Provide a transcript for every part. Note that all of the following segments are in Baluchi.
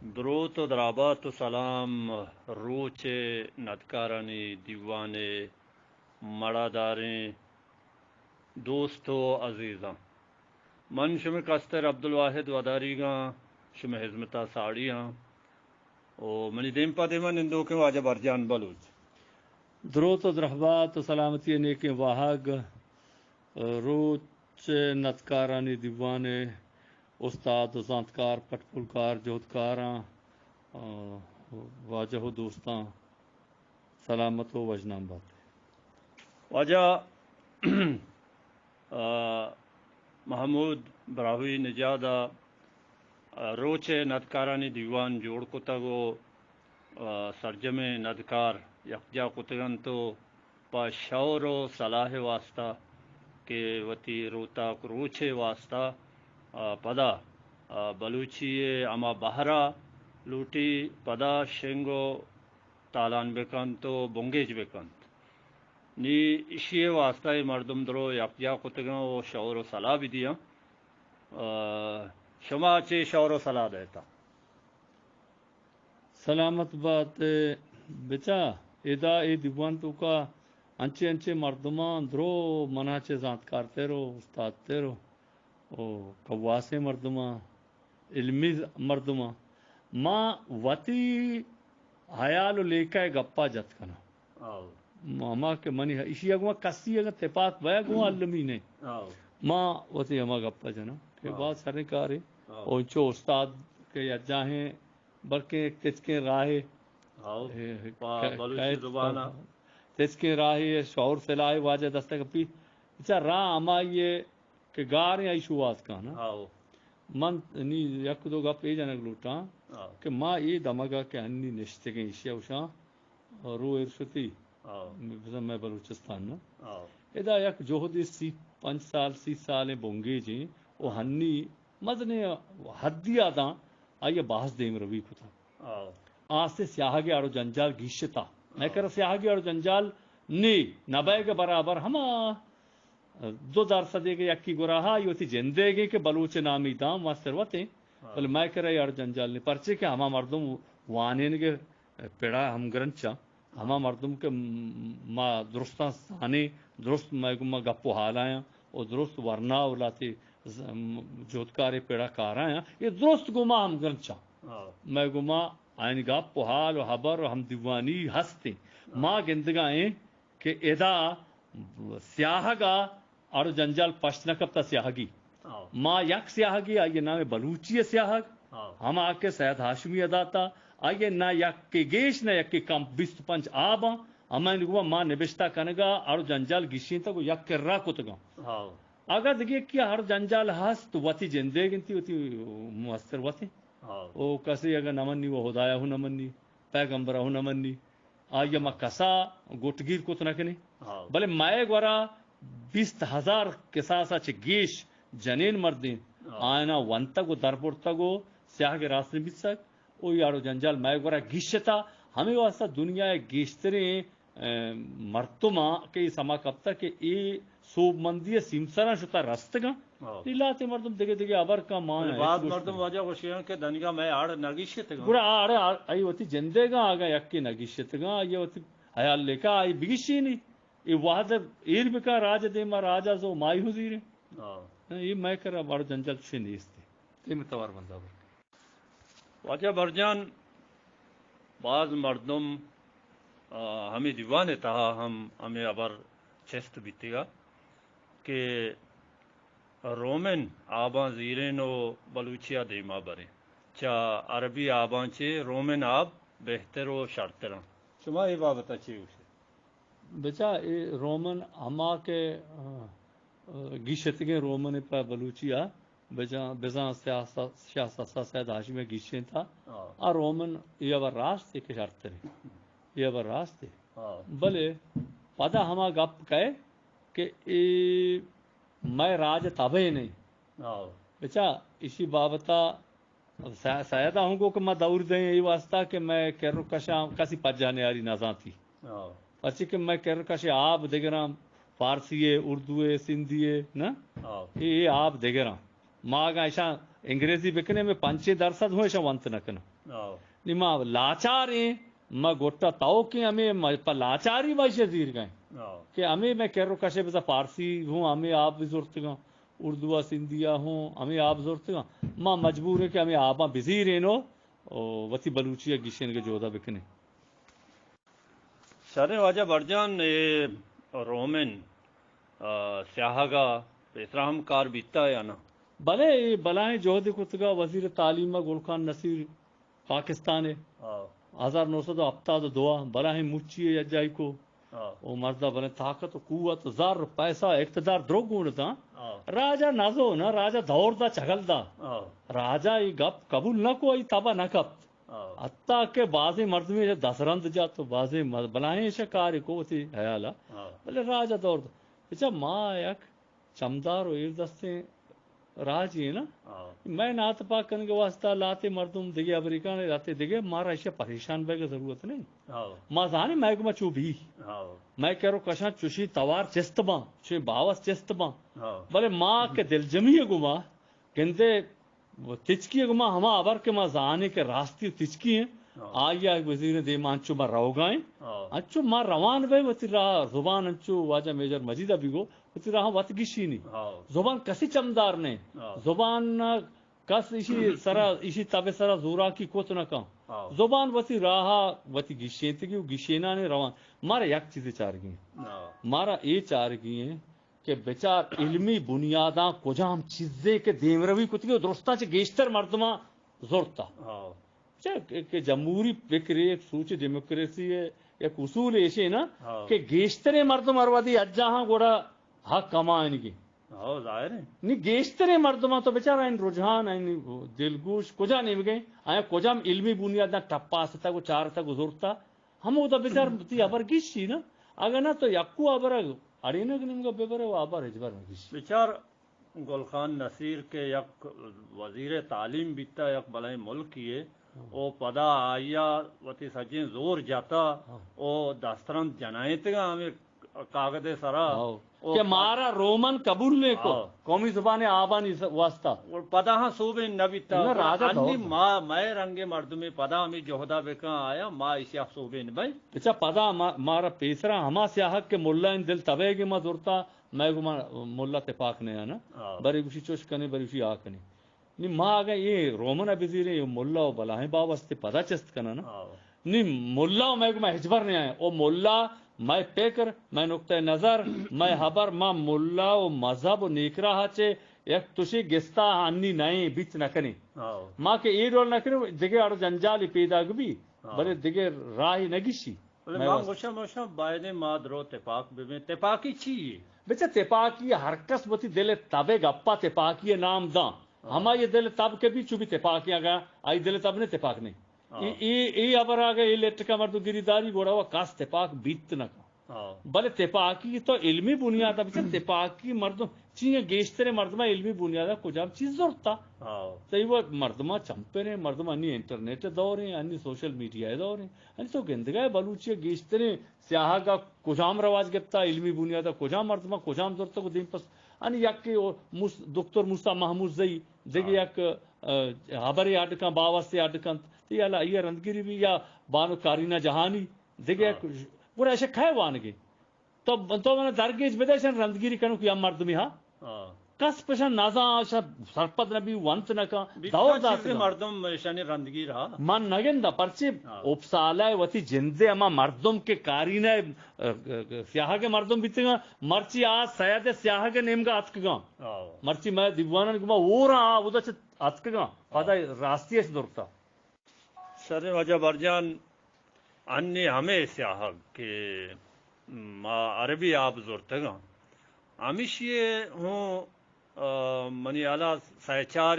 دروت و درابات و سلام روچ ءِ ندکارانی دیوان ءِ مڑاداریں دوست و عزیزاں۔ من شمئے کستر عبدالواحد وداریگاں، شمئے ہزمتا ساڑی آں و منی دیم پہ دیما نندوکیں واجہ برجان بلوچ۔ دروت و درہبات و سلامتی ءِ نیکیں واہگ۔ روچ ءِ ندکارانی دیوان ءِ استاد و زانتکار، پٹپولکار، جہدکاراں، آ، واجہ و دوستاں، سلامت و وژنام بات۔ واجہ، آ، محمود براہوئی نژاد ءَ، آ، روچ ءِ ندکارانی دیوان جوڑ کتگ و، آ، سرجمیں ندکار یکجا کتگ انت و پہ شور و صلاح ءِ واستہ کہ وتی روتاک روچ ءِ واستہ، آ، پدا، آ، بلوچی ءِ ہما بہر ءَ لوٹی پدا شنگ و تالان بکنت و بنگیج بکنت۔ نی ایشی ءِ واستہ اے مردم درو یکجا کتگاں و شور و صلاح بدیاں۔ آ، شما چے شور و صلاح دیتا؟ سلامت بات بچا، ادا اے دیوان توکا انچے انچے مردماں درو منا چے زانتکارتر و استادتر و و کواسیں مردماں، علمی مردماں، ما وتی حیال و لیکہ ءِ گپا جت کناں۔ آؤ۔ ما، ما کہ منی ایشی ءَ گوں کسی اگاں تپاک بیا گوں المی نے۔ آؤ۔ ما وتی ہما گپا جناں کہ آؤ۔ باز شریں کارے۔ آؤ۔ او انچو استاد کہ یکجاہیں بلکیں تچکیں راہے، ہاؤ، اے، پہ ک-، بلوچی کئیت زبان ءَ۔ تچکیں راہے، شعور سلاہ واجہ دستہ کپی۔ اچھا، راہ ہمائی ءَ کہ گاریں آئی شوہاز کن۔ ہاؤ۔ من نی یک دو گپ اے جنگ لوٹاں ہاؤ۔ کہ ما اے دمگ ءَ کہ ہنی نشتگیں ایشی ءَ گوشاں، رو ایر شتی۔ ہاؤ۔ بزاں مئے بلوچستان نا۔ ہاؤ۔ ادا یک جہدے سی پنچ سال، سی سالیں بنگیجیں و ہنی مزنیں حدی آداں آئی ءَ باز دیم روی کتا۔ ہاؤ۔ آستے سیاہگے اڑ و جنجال گیشتا۔ مئے ہاؤ۔ کرا سیاہگے اڑ و جنجال نے، نبیگ برابر ہما دو درصدے کہ یکی گراہا آئی وتی جندے گے کہ بلوچ نامی دام و سروتیں۔ ہاں۔ بلے مئے کرا اے اڑ جنجال نے، پرچے کہ ہما مردم وانینگے پڑا ہمگرنچاں، ہما مردم کہ م-، ما درستاں سانیں، درست مئے گوما گپ و حال آیاں و درست ورنا و لاتے ز-، م-، جہدکارے پڑا کار آیاں، اے درست گوما ہمگرنچاں۔ ہاں۔ مئے گوما آئین گپ و حال و حبر و ہمدیوانی ہستیں۔ ہاں۔ ما گندگا ایں کہ ادا سیاہگ ءَ اڑ و جنجال پشت نہ کپتا سیاہگی۔ ہاں۔ ما یک سیاہگے، آئی ءِ نام بلوچی ءِ سیاہگ، ہاں۔ ہما کہ سید ہاشمی ءَ داتا، آئی ءِ نہ یکے گیش نہ یکے کم، بیست پنچ آباں، ہمائنی گوما ما نبشتہ کنگا اڑ و جنجال گیشینتگ و یک کرا کتگاں۔ ہاں۔ اگاں دگہ یکے اڑ و جنجال ہست، وتی جندے گنتی، وتی مؤثر وتی۔ ہاں۔ او کسے اگاں نہ منی، و ہدایا ہوں نہ منی، پیغمبرا ہوں نہ منی۔ آئی ءَ ما کسا گٹگیر کت نہ کنیں۔ ہاؤ۔ بلے مئے گورا بیست ہزار کساس ءَ چہ گیش جنین مردین ہاؤ۔ آیاں ونتگ و دربرتگ و سیاہگ ءِ راست نبیسگ و اے اڑ و جنجال مئے گورا گیشتا۔ ہمے واسطہ دنیا ءِ گیشتریں، اے، مردماں کہ اے سما کپتگ کہ اے سوبمندی ءِ سیمسراں شتا رستگاں۔ ہاں۔ اے لہتے مردم دگہ دگہ ہبر کن مان بلے باز مردم واجہ گوشیاں کہ دنیگا مئے اڑ نہ گیشتگاں۔ گڑا اڑ، اڑ، آئی وتی جندے گاں اگاں یکے نہ گیشتگاں، آئی وتی حیال لیکہ آئی بگیشینی۔ اے وہد ایر بکن راج دیما، راجا زو مائی حضیریں۔ ہاں۔ اے مئے کرا بڑ جنجال چوشیں نیستی۔ تیمی توار بندہ بر۔ واجہ برجان، باز مردم، آ، ہمے دیوان ءِ تہا ہم ہمے ہبر چست بیتگا کہ رومن آباں زیرین و بلوچیا دیما برین۔ چہ عربی آباں چہ رومن آب بہتر و شرتراں۔ شما اے بابتا چے گوشے؟ بچا، اے رومن ہما کہ، آ، گیشتگیں رومن پہ بلوچی ءَ بجاں، بزاں سیاست، سیاست سید ہاشمی ءَ گیشینتا۔ آ۔ آ رومن اے ہبر راست اے کہ شرتریں۔ اے ہبر راست اے۔ آ۔ بلے پدا ہما گپ کئے کہ اے مئے راج تبے نہیں۔ آ۔ بچا، ایشی بابتا س-، سید ءَ ہوں گو کہ ما دور دیں اے واسطہ کہ مئے کر و کشاں کسی پجا نیاری نہ زانتی۔ ہاں۔ پرچے کہ مئے کر و کش ءِ آب دگراں، فارسی ءِ، اردو ءِ، سندھی ءِ، نہ؟ ہاں۔ اے، اے آب دگراں۔ ما اگاں اشاں انگریزی بکنے، ہمے پنچے درسد ہوں ایشاں ونت نہ کناں۔ ہاؤ۔ نی ما لاچار ایں، ما گٹا توکیں، ہمے ما پہ لاچاری ما ایشاں زیرگائیں۔ ہاؤ۔ کہ ہمے مئے کر و کشے بزاں فارسی ہوں ہمے آپ بزرتگاں، اردو ء سندھی ء ہوں ہمے آپ زرتگاں۔ ما مجبور ایں کہ ہمے آپاں بزیرین و، و وتی بلوچی ء گیشینگ ء جہد ء بکنیں۔ شریں واجہ برجان، اے رومن، آ، سیاہگ ء پیسرا ہم کار بیتا یا نہ؟ بلے اے بلاہیں جہدے کتگا وزیر تعلیم ء گل خان نصیر پاکستان ء ہاں۔ ہزار نو سد و ہپتاد و دو ء بلاہیں مچی ء یجائی کو ہاں۔ او مردا بلیں طاقت و قوت و زر و پیسہ اقتدار درو گون داں۔ ہاں۔ راجا نزو نہ، راجا دور دا چگل دا۔ ہاں۔ راجا اے گپ قبول نہ کو، اے تبا نہ کپت۔ ہاں۔ حتی کہ بازیں مردمے دسترند جات و بازیں مر-، بلاہیں شکاری کو وتی حیالا۔ ہاں۔ بلے راجا دور دا۔ بچا ما یک چمدار و ایردستیں راجے نا۔ ہاں۔ مئے ناتپاک کنگ واسطہ لاتے مردم دگہ امریکان لاتے دگہ، مارا ایشی پریشان بیگ ضرورت نہیں۔ ہاں۔ ما زانے مئے گما چو بھی۔ ہاں۔ مئے کرو کشاں چوشی توار چست باں، چوشی باوس چست باں۔ ہاں۔ بلے ما کہ دلجمی گما گندے و تچکی ء گما ہما ہبر کہ ما زانیں کہ راستی و تچکی ہیں، ہاں۔ آئی ء وزیر دیما انچو ما روگا ہیں۔ ہاں۔ انچو ما روان بے وتی راہ زبان انچو واجہ میجر مجید ء بیگو وتی راہ وت گشینی۔ ہاں۔ زبان کسی چمدار نہیں۔ ہاں۔ زبان کس ایشی سرا، ایشی تب سرا زوراکی کت نہ کن۔ ہاں۔ زبان وتی راہ وتی گشینتگی و گشینانی روان۔ مارا یک چیزے چارگی ہیں۔ ہاں۔ مارا اے چارگی ہیں کہ بچار علمی بنیاداں کجام چیزے کہ دیمروی کتگی و درستاں چہ گیشتر مردماں زرتا۔ ہاں۔ چہ کہ، کہ جمہوری فکرے، یک سوچ ڈیموکریسی ہے، یک اصول ایشے نا ہاں۔ کہ گیشتریں مردم ہر وھدی اجاہاں گڑا حق کمائنگی۔ ہاں، ظاہر ہے۔ نی گیشتریں مردماں تو بچار این رجحان، این دلگوش کجا نیمگے؟ آیا کجام علمی بنیاداں ٹپا ستگ و چارتگ و زرتا؟ ہمودا بچار تئی ہبر گیشی نا۔ اگاں نہ تو یکو ہبر اڑینگ نیمگا ببرے و ہبر ہچبر نہ گیشی۔ بچار گل خان نصیر کہ یک وزیر تعلیم بیتا، یک بلائیں ملکی ہے، ہاں۔ او پدا آئیا وتی سجیں زور جاتا، ہاں۔ او دسترند جنائینتگا ہمیں کاغذ سرا۔ ہاں۔ او کہ پد-، مارا رومن قبول نہیں کو، ہاں۔ قومی زبان آبانی س-، واسطہ۔ اور پدا ہاں سوبین نہ بیتا۔ نہ، راجا انی دور ما، مئے رنگ مردمی پدا ہمیں جہدا بکن آیا، ما ایشی سوبین بھائی۔ اچھا، پدا ما، مارا پیسرا ہما سیاہگ کہ ملا ان دل تبے کہ ما زرتا، مئے گما ملا تپاک نہ آنا۔ ہاں۔ برے گوشی چوش کنے، برے گوشی آ کنے۔ نی ما اگاں اے رومن ء بزیریں، اے ملا و بلاہیں باوستے پدا چست کناں نا۔ ہاں۔ نی ملا و مئے گما ہچبر نہ آئیں۔ او ملا مئے پکر، مئے نقطہ نظر، مئے ہبر، ما ملا و مذہب و نیکراہ چے یک تشی گستا انی نئیں بیت نہ کنیں۔ ہاں۔ ما کہ اے ڈول نہ کنیں، دگہ اڑ جنجالی پیداگ بی، ہاں۔ بلے دگہ راہی نہ گیشی۔ بلے مئے ما واسطہ۔ گوشاں، ما گوشاں، بایدیں ما درو تپاک ببیں۔ تپاکی چی یے؟ بچہ، تپاکی ہر کس وتی دل تب ء گپا تپاکی ء نام داں۔ ہاں۔ ہما یہ دل تب کے بھی چو بھی تپاکی اگا، آئی دل تب نے تپاک نہیں۔ ہاں۔ ای، ای، ای ابر آگا، ای لٹ کا مردو گری داری گوڑا و کس تپاک بیت نہ کا۔ ہاں۔ بلے تپاکی تو علمی بنیاد ء بچہ، تپاکی مردم چیئے گیشتر مردم علمی بنیاد ء کجام چیز زورتا۔ ہاں۔ تئی وہ مردم چمپر ہیں، مردم انی انٹرنیٹ دور ہیں، انی سوشل میڈیا دور ہیں۔ انی تو گندگا ہے بلوچی ء گیشتریں سیاہگ ء کجام رواج گپتا، علمی بنیاد ء کجام مردماں کجام زرتگ و دیم پس۔ انی یکے او موس-، دکتر موسی محمود زئی، دگہ ہاں۔ یک، ء، ہبرے اڈ کن، باوستے اڈ کنت۔ تی حالا آئی ء رندگیری بی یا بانو کارینہ جہانی، دگہ ہاں۔ یک، گڑا ایشے کھے وانگے؟ تو، تو منا درگیج بدے، شن رندگیری کنوک یا مردمی ہا؟ ہاں۔ کس پشن نزان، شا سرپد نبی، ونت نکا، بیتا دور چیزے داتگا۔ مردم شنی رندگیر ہا؟ من نگندا، پرچی ہاں۔ اپسالہ وتی جندے ہما مردم کے کارینہ، اه، اه، سیاہگ مردم بیتگا، مرچی آ سید سیاہگ نیمگا اتکگا۔ ہاں۔ مرچی میں دیوانن گما اور آ، اودا چہ اتکگا۔ ہاں۔ پدا راستی اش درتا۔ شریں واجہ برجان، انی ہمے سیاہگ کہ ما عربی آپ زرتگاں، ہمیشی ہوں، آ، منی حالا سئے چار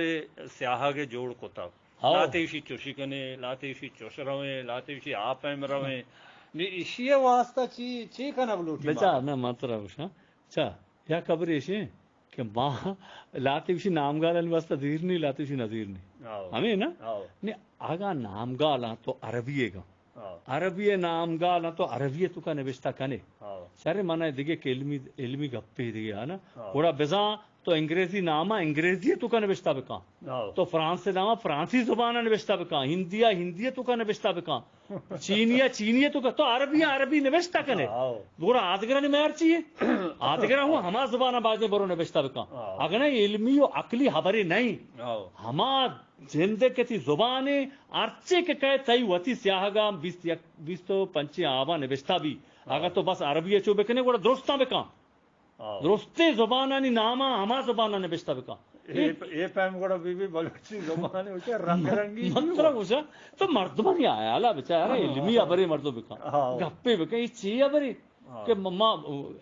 سیاہگ جوڑ کتگ۔ ہاؤ۔ لاتے اشی چوشی کنے، لاتے اشی چوش رویں، لاتے اشی آپ ہم رویں۔ نی اشی واسطہ چی، چی کنگ لوٹی ما؟ بچار نہ، من ترا گوشاں۔ چا، یک ہبرے ایشیں کہ ما لاتے گوشی نامگالانی واسطہ زیرنی، لاتے گوشی نزیرنی۔ آؤ۔ ہمے نا؟ آؤ۔ نی اگاں نامگالاں تو عربی ئے گاں۔ آؤ۔ عربی ئے نامگالاں تو عربی ئے توکا نبشتہ کنے۔ آؤ۔ شر من دگہ کہ علمی، علمی گپے دگہ آ نا۔ آؤ۔ گڑا بزاں تو انگریزی نام ءَ انگریزی ءِ توکا نبشتہ بکن۔ ہاؤ۔ تو فرانس ءِ نام ءَ فرانسی زبان ءَ نبشتہ بکن۔ ہندی ءَ ہندی ءِ توکا نبشتہ بکن۔ چینی ءَ چینی ءِ توکا۔ تو عربی ءَ عربی نبشتہ کنے۔ ہاؤ۔ گڑا آدگرانی میار چی اے؟ آدگراں ہوں ہما زبان ءَ بایدیں برو نبشتہ بکن۔ ہاؤ۔ اگہ نہ علمی و عقلی ہبرے نہ ایں۔ ہاؤ۔ ہما جند کہ تئی زبان ایں، ہرچے کہ کئے تئی وتی سیاہگاں بیست یک، بیست و پنچیں آباں نبشتہ بی۔ ہاؤ۔ اگہ تو بس عربی ءَ چو بکنے، گڑا درستاں بکن۔ ہاؤ۔ درستیں زبانانی نام ءَ ہما زبان ءَ نبشتہ بکن۔ اے، اے پیم گڑا بی بی بلوچی زبان ءِ وچ رنگ رنگی من ترا گوشاں، تو مردمانی حیال ءَ بچار، علمی ہبرے مردم بکن۔ ہاؤ۔ گپے بکن، اے چی ہبرے؟ ہاؤ۔ کہ ما، ما،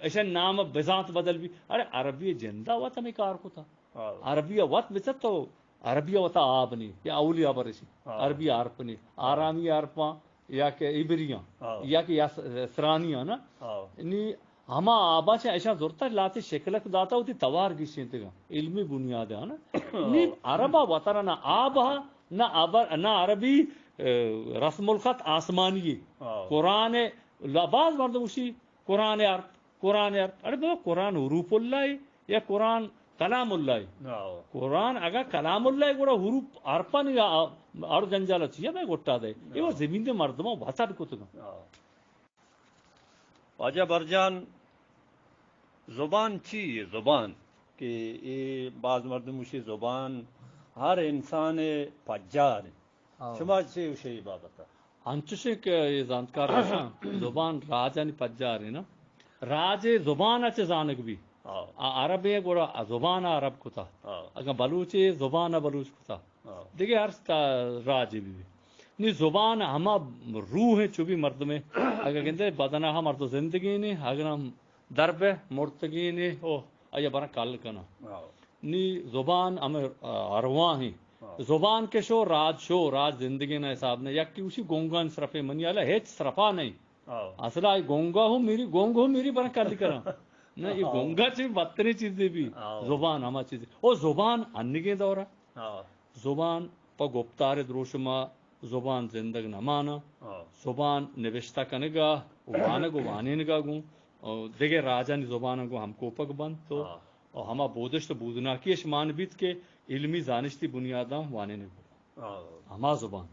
ایشاں نام بزانت بدل بی۔ ارے عربی جند ءَ وت ہمے کار کتا۔ ہاؤ۔ عربی ءَ وت بچار تو عربی ءَ وتا آب نی، یا اولی آب رشی۔ ہاؤ۔ عربی ءَ حرپ نی، آرامی حرپاں، یا کہ عبریاں، ہاؤ۔ یا کہ یس-، یسرانیاں نا۔ ہاؤ۔ نی ہما آباں چہ ایشاں زرتا، لاتے شکلک داتا، وتی توار گیشینتگا۔ علمی بنیاد ءَ نا۔ نی عرب ءَ وترا نہ آب ہا، نہ عبر-، نہ عربی، اے، رسم الخط آسمانی۔ ہاؤ۔ قرآن ءَ لا-، باز مردم گوشی قرآن ءِ حرپ، قرآن ءِ حرپ۔ اڑے بابا، قرآن حروف اللہ اے یا قرآن کلام اللہ اے؟ ہاؤ۔ قرآن اگاں کلام اللہ اے، گڑا حروف حرپانی اڑ جنجال چیا بے گٹا دے؟ اے وہ ہاؤ۔ زمین دے مردماں وسط کتگاں۔ ہاؤ۔ واجہ برجان، زبان چی اے؟ زبان کہ اے باز مردم گوشی زبان ہر انسان ءِ پجار اے۔ ہاؤ۔ شما چے گوشے اے بابت ءَ؟ انچوشیں کہ اے زانتکار گوشاں، زبان راجانی پجار اے نا۔ راجے زبان ءَ چہ زانگ بی۔ ہاؤ۔ آ عربے گڑا آ زبان ءَ عرب کتا۔ ہاؤ۔ اگاں بلوچے زبان ءَ بلوچ کتا۔ ہاؤ۔ دگہ ہر ستا-، راجے بی بی۔ نی زبان ہما روح ایں چو بی مردمے۔ اگاں گندے بدن ءَ ہم مردم زندگی نی، اگاں ہم در بہ مرتگی نی، او، آئی ءَ براں کل کناں۔ ہاؤ۔ نی زبان ہمے، آ، ارواح ایں۔ ہاؤ۔ زبان کہ شو، راج شو، راج زندگی نہ حساب نہ۔ یکے گوشی گنگانی سرپے، منی حیال ءَ ہچ سرپا نہ ایں۔ ہاؤ۔ اصل آئی گنگا ہوں میری، گنگ ہوں میری، براں کل کناں۔ نہ، اے ہاؤ۔ گنگا چہ بدتریں چیزے بی۔ ہاؤ۔ زبان ہما چیزے۔ او زبان انگیں دور ءَ۔ ہاؤ۔ زبان پہ گپتار دروشم ءَ زبان زندگ نہ ماناں۔ ہاؤ۔ زبان نبشتہ کنگ ءَ، وانگ و وانینگ ءَ گوں، او دگہ راجانی زباناں گوں ہمکوپگ بنت و، ہاؤ۔ او ہما بودشت و بودناکی اش مان بیت کہ علمی زانشتی بنیاداں وانینگ بہ بنت۔ ہاؤ۔ ہما زبان۔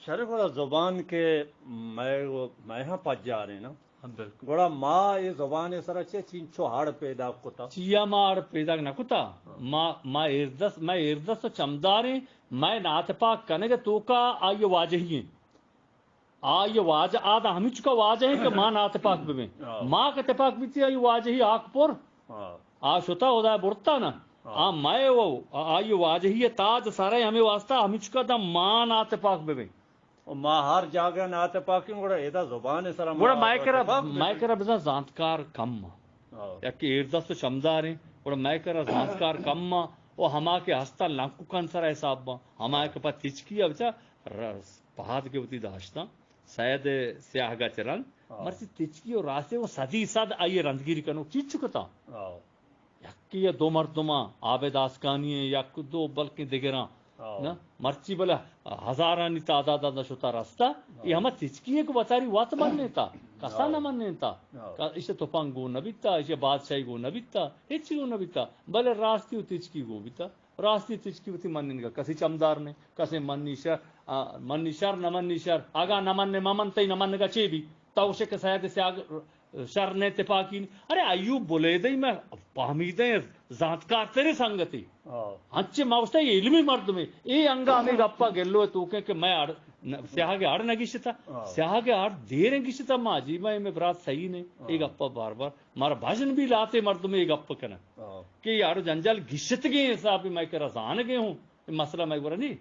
شرف، گڑا زبان کہ مئے، مئے ہم پجار ایں نا۔ ہاں، بالکل۔ گڑا ما اے زبان ءِ سرا چے چینچو اڑ پیداک کتا؟ چیا ما اڑ پیداک نہ کتا؟ ہاں۔ ما، ما ایردست، ما ایردست و چمدار ایں، مئے ناتپاک کنگ ءِ توکا آئی ءِ واجہی ایں۔ آئی ءِ واجہ، آ داں ہمینچکا واجہ ایں کہ ما ناتپاک ببیں۔ ہاں۔ ما کہ تپاک بیتی، آئی ءِ واجہی ہاک پر۔ ہاں۔ آ شتا، خدا برتا نا۔ ہاں۔ آ مئے و آئی ءِ واجہی ءِ تاج سر ءَ، ہمے واسطہ ہمینچکا داں ما ناتپاک ببیں۔ و ما ہر جاگہ ناتپاکیں، گڑا ادا زبان ءِ سرا ما گڑا مئے کرا، تپاک ببیں۔ مئے کرا بزاں زانتکار کم آں۔ ہاؤ۔ یکے ایردست و چمدار ایں، گڑا مئے کرا زانتکار کم آں، و ہما کہ ہستاں لنککانی سرا حساب باں، ہما کہ پہ تچکی ءَ بچار ر-، پہاد کہ وتی داشتاں، سید ءِ سیاہگ ءَ چہ رند، ہاؤ۔ مرچی تچکی و راستے و صدی صد آئی ءِ رندگیری کنوک چیچ کتاں۔ ہاؤ۔ یکے یا دو مردماں، عابد آسکانی ایں، یک دو بلکیں دگراں، ہاؤ۔ نہ، مرچی بلے ہزارانی تعداد ءَ شتا رستا۔ اے ہاؤ۔ ہما تچکی ایں کہ وتاری وت منینتا، کسا ہاؤ۔ نہ منینتا۔ ہاؤ۔ ایشی تپنگ گون نہ بیتا، ایشی بادشاہی گون نہ بیتا، ہچی گون نہ بیتا، بلے راستی و تچکی گون بیتا۔ راستی تچکی وتی منینگا کسے چمدار نہ، کسے منی شر، آ، منی شر، نہ منی شر۔ اگاں نہ منی مہ من، تئی نہ منگا چے بی؟ تو شک سید سیاگ شر نہ، تپاکی نہ۔ ارے ایوب بلیدئی، مئے پہمیدیں زانتکار تریں سنگتے۔ ہاں۔ انچیں ما گوشتا اے علمی مردمے۔ اے انگا ہمے گپا گلو توکیں کہ مئے اڑ، نہ، سیاہگ اڑ نہ گیشتا۔ ہاں۔ سیاہگ اڑ دیریں گیشتا، ما عجیبا، اے مئے برات صحیح نہ۔ اے ہاں۔ گپا بار بار مارا بژن بی، لاتے مردم اے گپ کنن۔ ہاں۔ کہ اے اڑ جنجال گیشتگیں حسابے مئے کرا زانگے ہوں، اے مسئلہ مئے گورا نی۔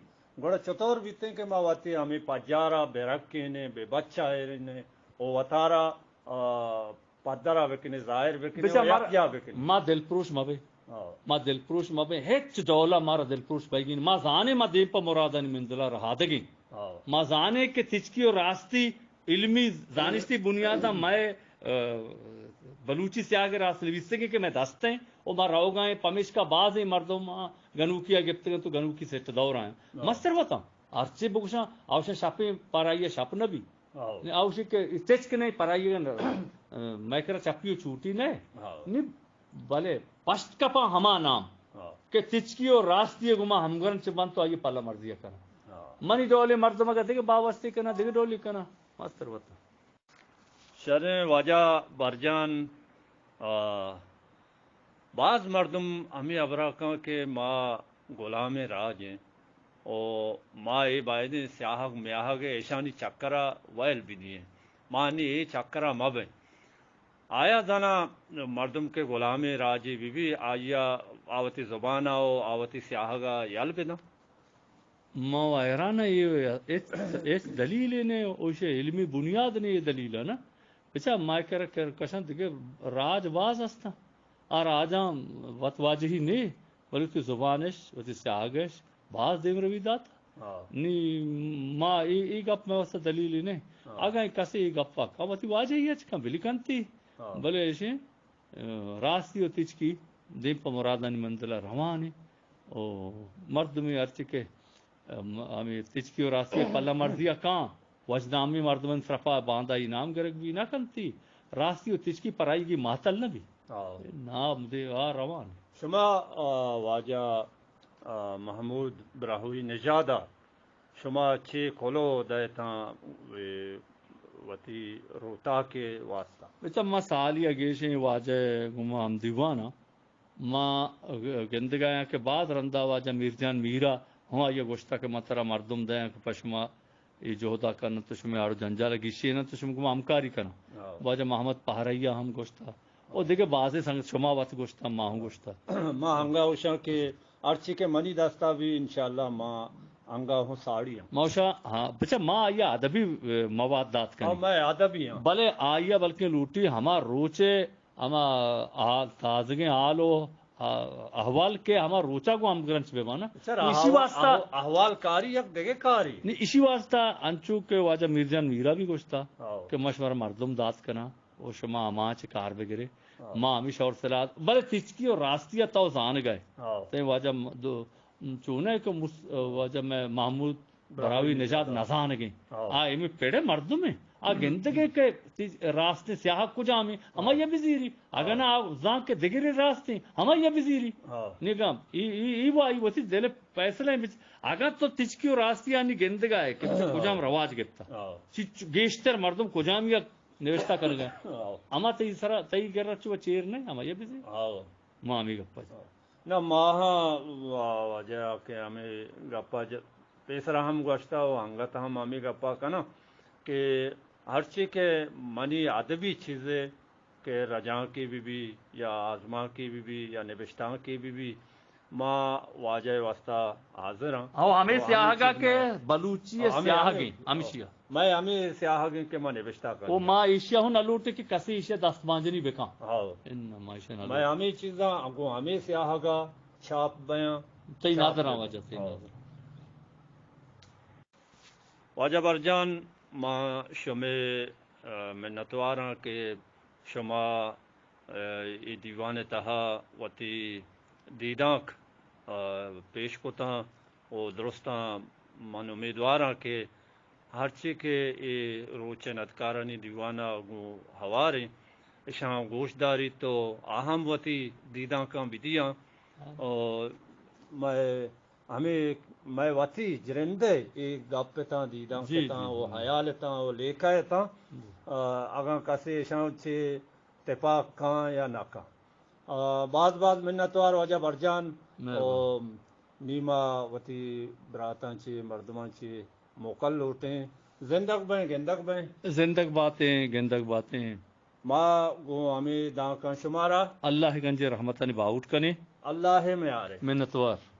گڑا چطور بیتیں کہ ما وتی ہمے پجارا بہ رکینیں، بہ بچائینیں، و وتارا، آ، پدرا بکنیں، ظاہر بکنیں، بچا و مارا، یکجا بکنیں۔ ما دلپروش مبیں۔ ہاں۔ ما دلپروش مبیں، ہچ ڈولا مارا دلپروش بئیگی نی۔ ما زانیں ما دیم پہ مرادانی منزلا رہادگیں۔ ہاں۔ ما زانیں کہ تچکی و راستی علمی زانشتی بنیاداں مئے، آ، بلوچی سیاہگ راست نویسگیں کہ مئے دست ایں و ما روگا ایں، پمیشکا بازیں مردم آ گنوکی ءَ گپتگ انت و گنوکی سٹ دور ءَ ایں۔ ہاں۔ مستر وتاں ہرچے بگوشاں، آوشاں شپیں پرائی ءَ شپ نہ بی۔ ہاں۔ نی آوشی کہ تچک نہ پرائی ءَ، آ، مئے کرا چپی و چوٹی نہ۔ ہاں۔ نی بلے پشت کپاں ہما نام ہاں۔ کہ تچکی و راستی ء گما ہمگرنچ بنت و آئی پلہ مرزی ء کناں۔ ہاں۔ منی ڈولیں مردم اگاں دگہ باوستے کناں، دگہ ڈولی کناں، مستر وطن۔ شریں واجہ برجان، آ، باز مردم ہمے ہبرا کن کہ ما غلامیں راج ایں و ما اے بایدیں سیاہگ میاہگ ء ایشانی چکرا ویل بدییں، ما نی اے چکرا مہ بیں۔ آیا زاناں مردم کہ غلامیں راجے بہ بی، آئیا آ وتی زبانا و آ وتی سیاہگا یل بداں؟ ما و حیران ایں، اے ہچ، ہچ دلیلے نہ، اوشے علمی بنیاد نہ، اے دلیل نا۔ بچا ما کر، کر کشاں دگہ راج باز ہستاں۔ آ راجاں وت واجہی نہ، بلے وتی زبانش، وتی سیاہگش باز دیمروی دات۔ ہاں۔ نی ما اے، اے گپ میں واسطہ دلیلے نہ۔ ہاں۔ اگاں کسے اے گپ کا وتی واجہی اچ کن بلی کنتی۔ ہاں۔ بلے ایشیں راستی و تچکی دیم پہ مرادانی منزل ء روان انت و مردمے ہرچی کہ، ام، ہمے تچکی و راستی ء پلہ مرزی ء کاں، وژنامی مردمانی سرپا باندا ای نام گرگ بی نہ کنتی، راستی و تچکی پرائیگی ماتل نہ بی۔ آ۔ نام دے آ روان۔ شما، آ، واجہ، آ، محمود براہوئی نژاد ء شما چے کلو دئیتاں، اے، وتی روتاکے واسطہ؟ بچا ما سالی ء گیشیں واجہ گما ہم دیوان ء ما گندگایاں کہ باز رندا واجہ میرجان میرا ہوں آئی ء گوشتا کہ ما ترا مردم دیاں کہ پہ شما اے جہدا کنن تو شما آڑو جنجال ء گیشینن تو شما گما ہمکاری کنن۔ ہاں۔ واجہ محمد پہریا ہم گوشتا۔ او دگہ بازیں سنگت شما وت گوشتا، ما ہوں گوشتا۔ ما ہنگا گوشاں کہ ہرچی کہ منی دستا بی، انشاءاللہ ما انگا ہوں ساڑی ہاں۔ ما گوشاں، ہاں، بچا ما آئی ء ادبی، اے، مواد دات کنیں۔ ہاں، میں ادبی ہاں۔ بلے آئی ء بلکیں لوٹی ہما روچے ہما حال، تازگیں حال و، آ، احوال کہ ہما روچا گوں ہمگرنچ بہ بانا۔ سر، اسی احوال، واسطہ احو-، احوال کاری یک دگہ کاری۔ نی، اسی واسطہ انچو کہ واجہ میرجان میرا بھی گوشتا ہاں۔ کہ ما شمارا مردم دات کناں۔ و شما ہما چہ کار بگرے۔ ہاں۔ ما ہمیش اور سلاح، بلے تچکی و راستی ء تو زانگ ء۔ ہاں۔ تئی واجہ م-، دو، چونہ کہ مس-، واجہ میں محمود براہوئی براہوئی نژاد نژاد۔ نزانگیں۔ ہاں۔ آ ہمے پڑے مردم ہیں۔ آ ہم۔ گندگے کہ تچ-، راست سیاہ کجام ہیں، ہمائی ہاں۔ بزیری۔ اگاں ہاں۔ نہ آ زان کہ دگرے راست ہیں، ہمائی بزیری۔ ہاں۔ نگام، ای، ای، ای وائی وتی دل فیصلہ ہیں بچ-، اگاں تو تچکی و راستی آنی گندگا ہے کہ ہاں۔ کجام رواج گپتا۔ ہاں۔ چی چ-، گیشتر مردم کجام یک نوشتہ کنگ ء۔ ہاں۔ ہما تئی سرا، تئی گر ء چو چیر نہ، ہما یہ بزی۔ ہاں۔ ما ہمے گپ ء۔ نہ، ما ہاں وا-، واجہ کہ ہمے گپ ء ج-، پیسرا ہم گوشتہ و انگت ہم ہمے گپ ء کناں کہ ہرچی کہ منی ادبی چیزے کہ رجانکے بہ بی یا آزمانکے بہ بی یا نبشتانکے بہ بی، ما واجہ ء واسطہ حاضر ہاں۔ او ہمے او ہمے سیاہگا چیز کہ میں بلوچی ء او ہمے، سیاہگ ہمے، ہیں، ہمشی ء۔ میں ہمے سیاہگ ہیں کہ ما نبشتہ کر او دیں۔ ما ایشیا ہوں نہ لوٹے کہ کسے ایشیا دست مانجنی بکاں۔ ہاؤ۔ ان ما ایشیا نہ میں لوٹے۔ ہمے چیزاں گوں ہمے سیاہگا چھاپ بیاں، تئی چھاپ نادراں بیاں۔ واجہ، تئی ہاؤ۔ نادراں۔ واجہ برجان، ما شمے، ء، منتواراں کہ شما، ء، اے دیوان ء تہا وتی دیدانک، ء، پیش کتاں و درستاں من امیدواراں کہ ہرچی کہ اے روچ ء ندکارانی دیوان ء گوں ہواریں، اشاں گوش داریت و آ ہم وتی دیدانکاں بدیاں۔ ہاں۔ و مئے ہمے مئے وتی جرندے اے گپ اتاں، دیدانک جی، اتاں جی، و جی۔ ہیال اتاں و لیکہ اتاں۔ جی۔ آ، اگاں کسے اشاں چے تپاک کاں یا نہ کاں۔ آ، باز باز منتوار واجہ برجان۔ مہربان۔ و نیما وتی براتاں چے، مردماں چے موکل لوٹیں۔ زندگ بیں، گندگ بیں۔ زندگ باتیں، گندگ باتیں۔ ما گوں ہمے دانکاں شمارا۔ اللہ گنجے رحمتانی باہوٹ کنے۔ اللہ میارے۔ منتوار۔